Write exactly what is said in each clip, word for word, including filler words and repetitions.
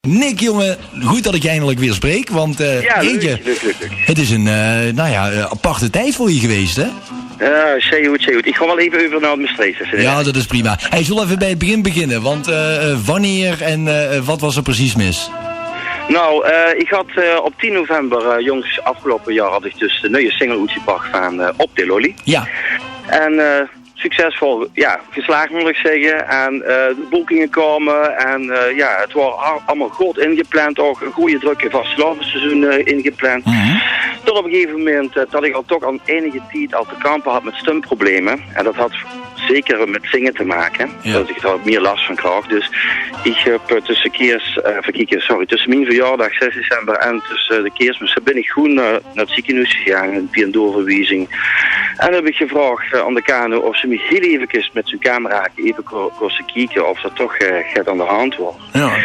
Nick, jonge, good dat ich dich eindelik weer spreek, want eh, jeetje, het is ein eh, nou ja, eh, aparte tied veur dich gewaes, hè? Ja, zeer good, zeer good. Ich gaon waal effe euver nao het Mestreechs. Ja, dat is prima. Hey, zólle we effe bij het begin beginne? Want eh, wanneer en eh, wat was er precies mis? Nou, eh, ich had eh, op tien november, eh, jóngs, afgeloupe jaor had ich dus de nuie single oetgebrach van eh, Op de Lolly. Ja. En eh, succesvol, ja, geslaag, mót ich zègke. En eh, de boekinge kome en eh, ja, het waor al- allemaol good ingepland. Ouch ein gooj drök vastelaovesseizoen eh, ingepland. Tot op ein gegaeve moment eh, dat ich al toch al einige tied al te kampe had mit stumprobleme. En dat had zeker mit zinge te make. Ja. Dat ich dao mier las van kraog. Dus ich höb eh, tösse Keers, eh, verkieke, sorry, tösse mien verjaordaag, zes december, en tösse de Keersmis bin ich gewoen eh, nao het zekenhoes gegange, via ein doorverwiezing. En höb ich gevraog eh, aan de Kano of ze mich hiel evekes mit zien camera effe ko- kóste kieke of dat toch eh, get aan de hand waor. Ja.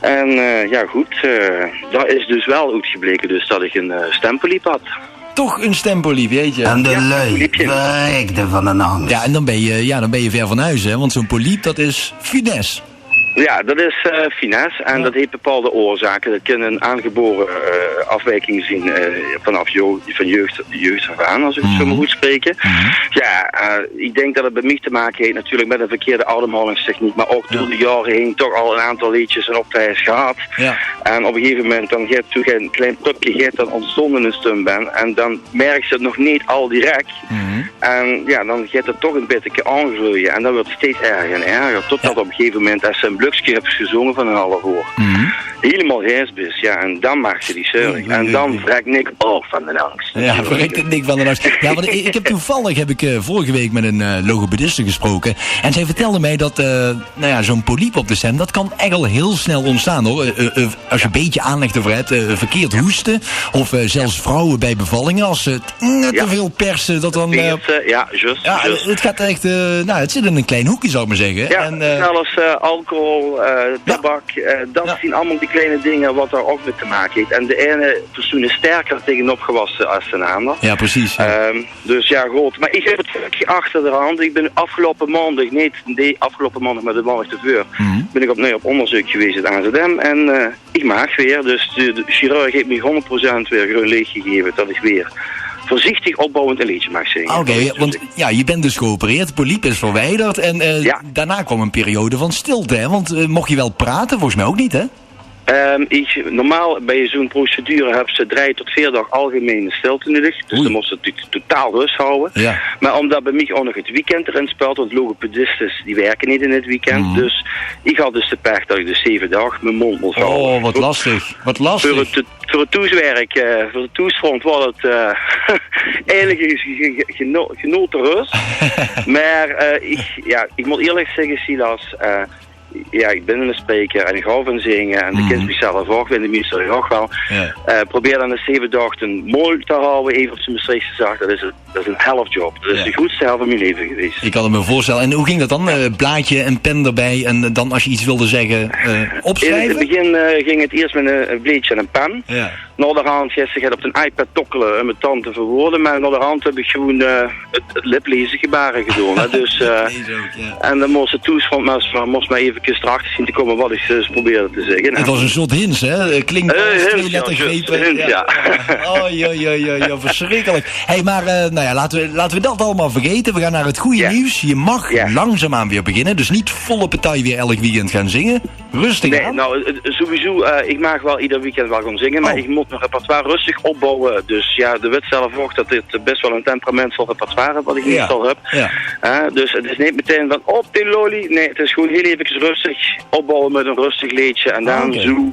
En eh, ja, good, eh, dat is dus waal oetgebleke dus dat ich ein eh, stumpoliep had. Toch ein stumpoliep, jeetje. En de Ja, lui liepje. verrekde van de angst. Ja, en dan ben je, ja, dan ben je ver van huis, hè? Want zo'n poliep, dat is funest. Ja, dat is eh funest en dat heeft bepaalde oorzaken. Dat kan een aangebore eh, afwijking zien eh, vanaf jeugd, van jeugd, jeugd af aan, als ik het zo maar goed spreken. Ja, eh, ik denk dat het bij mij te maken heeft natuurlijk met een verkeerde ademhalingstechniek, maar ook door de jaren heen toch al een aantal leedjes en optredens gehad. Ja. En op een gegeven moment dan gaat toen een klein pupje gaat dan ontstonden in een stumband en dan merk je het nog niet al direct. En ja, dan gaat het toch een beetje aangevloeien. En dan wordt het steeds erger en erger. Totdat op een gegeven moment, als ze een blökske hebt gezongen van een half oor, helemaal grijs is. Ja, en dan maak je die zeuring. En dan vrek ik ook van de angst. Ja, verrekt het niks van de angst. Ja, want ik, ik heb toevallig heb ik, eh, vorige week met een eh, logopediste gesproken. En zij vertelde mij dat eh, nou ja, zo'n poliep op de stem, dat kan echt al heel snel ontstaan, hoor. Eh, eh, eh, als je een beetje aanleg ervoor hebt, eh, verkeerd hoesten. Of eh, zelfs vrouwen bij bevallingen, als ze net te veel persen, dat dan... eh, Persen, ja, juist. ja, Juist. Het gaat echt... eh, nou, het zit in een klein hoekje, zou ik maar zeggen. Ja, En, eh, zelfs eh, alcohol, eh, tabak, eh, dat Ja. Zien allemaal die kleine dingen wat daar ook mee te maken heeft. En de ene persoon is sterker tegenop gewassen als de ander. Ja, precies. Ja. Ehm, dus ja, goed. Maar ik heb het trucje achter de hand. Ik ben afgelopen maandag, niet de afgelopen maandag, maar de maandag ervoor, ben ik opnieuw op onderzoek geweest in het A Z M. En eh, ik mag weer. Dus de, de chirurg heeft me honderd procent weer groen licht gegeven dat ik weer voorzichtig opbouwend een leedje mag zingen. Oké, want ja, je bent dus geopereerd, poliep is verwijderd en eh, Ja. daarna kwam een periode van stilte, hè? Want eh, mocht je wel praten? Volgens mij ook niet, hè? Ehm, ik, normaal bij zo'n procedure hebben ze drie tot vier dagen algemene stilte nodig. Dus Oei. Dan moest het to- totaal rust houden. Ja. Maar omdat bij mij ook nog het weekend erin speelt, want logopedisten die werken niet in het weekend. Dus ik had dus de pech dat ik dus zeven dagen mijn mond moest houden. Oh, wat lastig. Wat Voor lastig. het, voor het thuiswerk, eh, voor het thuisfront was het eh eigenlijk ge- ge- geno- genoten rust. Maar eh, ik, ja, ik moet eerlijk zeggen, Silas, eh, ja, ik ben een spreker en ik hou van zingen. En de kind zichzelf ook, en de meester ook wel. Ja. Eh, probeer dan eens zeven dagen een mol te houden, even op zijn Mestreechs gezag. Dat is, een, dat is een helftjob. Dat is Ja. De grootste hel van mijn leven geweest. Ik kan het me voorstellen. En hoe ging dat dan? Eh, blaadje en pen erbij en dan als je iets wilde zeggen, eh, In het opschrijven? begin eh, ging het eerst met een, een blaadje en een pen. Ja. Naderhand, gisteren gaat op een iPad tokkelen en mijn tante verwoorden. Maar naderhand heb ik gewoon eh, het, het liplezen gebaren gedaan. Hè. Dus, eh, Deze ook, ja. en dan moest de thuisfront maar, maar, moest maar even erachter zien te komen wat ik dus probeerde te zeggen. Het was een soort hints, hè? Eh, Klinkt Eh, als hints, twee letter ja, grepen. hints, ja. Oh, ja, ja, ja, ja, verschrikkelijk. Hey, maar eh, nou ja, laten we, laten we dat allemaal vergeten. We gaan naar het goede Ja. nieuws. Je mag Ja. langzaamaan weer beginnen. Dus niet volle partij weer elk weekend gaan zingen. Rustig Nee, aan. nou, eh, sowieso, eh, ik mag wel ieder weekend wel gaan zingen, maar Oh. ik moet mijn repertoire rustig opbouwen. Dus ja, de wet zelf ook dat dit best wel een temperamentvol repertoire wat ik Ja. meestal heb. Ja. Hè, dus het is niet meteen van op de lolly. Nee, het is gewoon heel even rustig opbouwen met een rustig leedje. En dan Oké. zo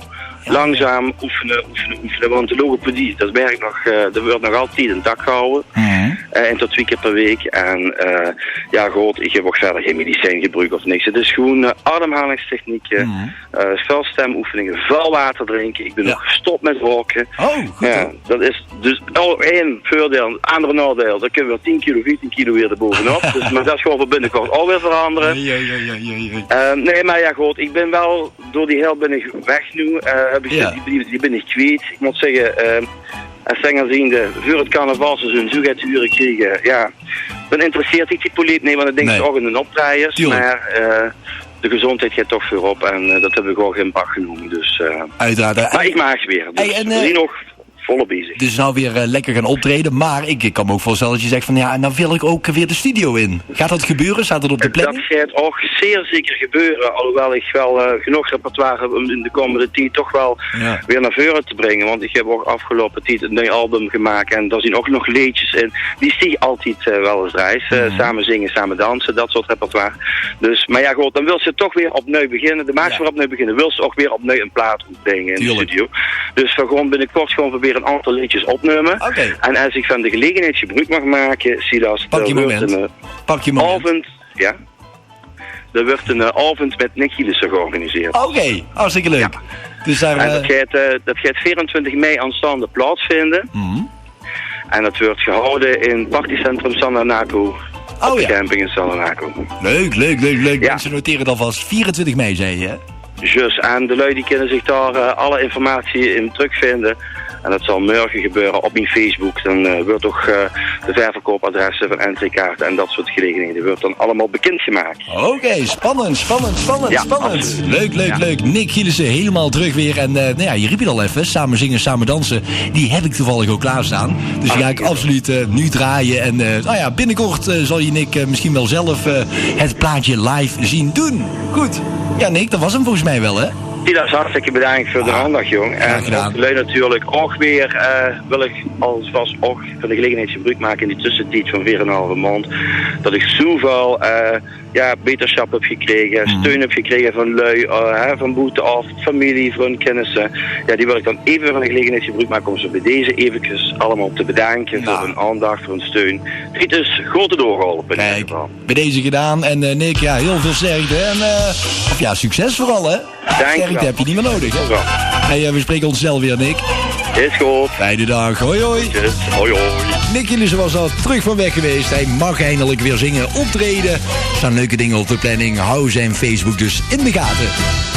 langzaam oefenen, oefenen, oefenen. Want de logopedie, dat werkt nog, eh, dat wordt nog altijd intact gehouden. Mhm. Eh, en tot twee keer per week. En eh, ja, goed, ik heb ook verder geen medicijn gebruikt of niks. Het is gewoon eh, ademhalingstechnieken, eh, veel stemoefeningen, veel water drinken. Ik ben Ja. ook gestopt met roken. Oh, goed. Ja, Hè? Dat is dus al één voordeel. Het andere nadeel, dan kunnen we tien kilo, veertien kilo weer erbovenop. Dus, maar dat gaan we binnenkort ook weer veranderen. Ja, ja, ja, ja, ja. Eh, nee, maar ja, goed, ik ben wel, door die hel ben ik weg nu. Eh, heb ik Ja. die, die, die ben ik kwijt. Ik moet zeggen, eh, als zanger zijnde, voor het carnavalseizoen, zo gaat te huren krijgen. Ja, dan interesseert ik die poliep niet, want dan denk Nee. ik ook in een optredens. Tuurlijk. Maar eh, de gezondheid geit toch veurop en eh, dat höb ich ouch in ach genómme. Dus, eh, Oeteraard. Mer ich maag weer. Dus Hey, en, eh, v'r zien nog volop bezig. Dus nou weer eh, lekker gaon optraeje. Mer ich, ich kan mich ouch veurstelle det se zaes van: ja, en dan wil ich ouch weer de studio in. Geit det gebeure? Steit det op de planning? Det geit ouch zeer zeker gebeure. Alhoewel ich waal eh, genóg repertoire höb óm in de kómmende tied toch waal weer nao veure te bringe. Want ich höb ouch aafgeloupe tied ein nuuj album gemaak. En dao zien ouch nog leedjes in die ich altied eh, waal ins draai. Eh, same zinge, same danse, det soort repertoire. Dus, mer ja, good, dan wils se toch weer opnuuj beginne. De maags weer opnuuj beginne. Wils se ouch weer opnuuj ein plaat oetbringe in de studio. Dus v'r gaon binnekort gaon v'r weer ein aantal leedjes opnumme. En es ich van de gelegenheid gebroek maag make, Silas, Pak je moment. Pak je moment. Aovend, ja. D'r wuuert ein eh, aovend mit Nick Gielissen georganiseerd. Oké, hartstikke leuk. Dus dao En det eh, geit, eh, det geit veerentwintig mei aanstaonde plaatsvinde. En det wuuert gehaoje in partycentrum Sandanaco. Op de camping in Sandanaco. Leuk, leuk, leuk, leuk. Ja. Minse, noteer 't alvas. Veerentwintig mei, zaes se, hè? Zjus, en de lui die kinne zich dao eh, alle informatie in trökvinde. En det zal mörge gebeure op mien Facebook. Dan eh, wuuert ouch eh, de ververkoupadresse van entreekaarte en det soort gelegenhede wuuert dan allemaol bekind gemaak. Oké, spannend, spannend, spannend, Ja, spannend. absoluut. Leuk, leuk, Ja. leuk. Nick Gielissen hielemaol trök weer. En eh, nou ja, je riep het al even, Same zinge, same danse. Die heb ik toevallig ook klaarstaan. Dus die ga ik absoluut eh, nu draaien. En eh, nou ja, binnenkort eh, zal je Nick eh, misschien wel zelf eh, het plaatje live zien doen. Goed. Ja, Nick, dat was hem volgens mij wel, hè? Silas, hartstikke bedank veur de aandacht, jóng. En gedaan. Ouch de lui natuurlik ouch weer, eh, wil ich alvas ouch van de gelegenheid gebroek make in die tössetied van veer en 'n haaf maond, det ich zoväöl, eh, ja, betersjap höb gekrege, steun höb gekrege van lui, eh, hè, van boete-aof, femilie, vrun, kinnisse. Ja, die wil ich dan eve van de gelegenheid gebroek make óm ze bie deze eventjes allemaol te bedanke veur hun aandacht, veur hun steun. Giet is good doorgeholpe in eder geval. Bij deze gedaan. En eh, Nick, ja, heel veel sterkte. En eh, of ja, succes vooral, hè? Dank je wel. Sterkte heb je niet meer nodig, hè? Dank je wel. Hey, eh, we spreken ons snel weer, Nick. Is goed. Fijne dag. Hoi, hoi. Yes. Hoi, hoi. Nick Gielissen was al terug van weg geweest. Hij mag eindelijk weer zingen, optreden. Er staan leuke dingen op de planning. Hou zijn Facebook dus in de gaten.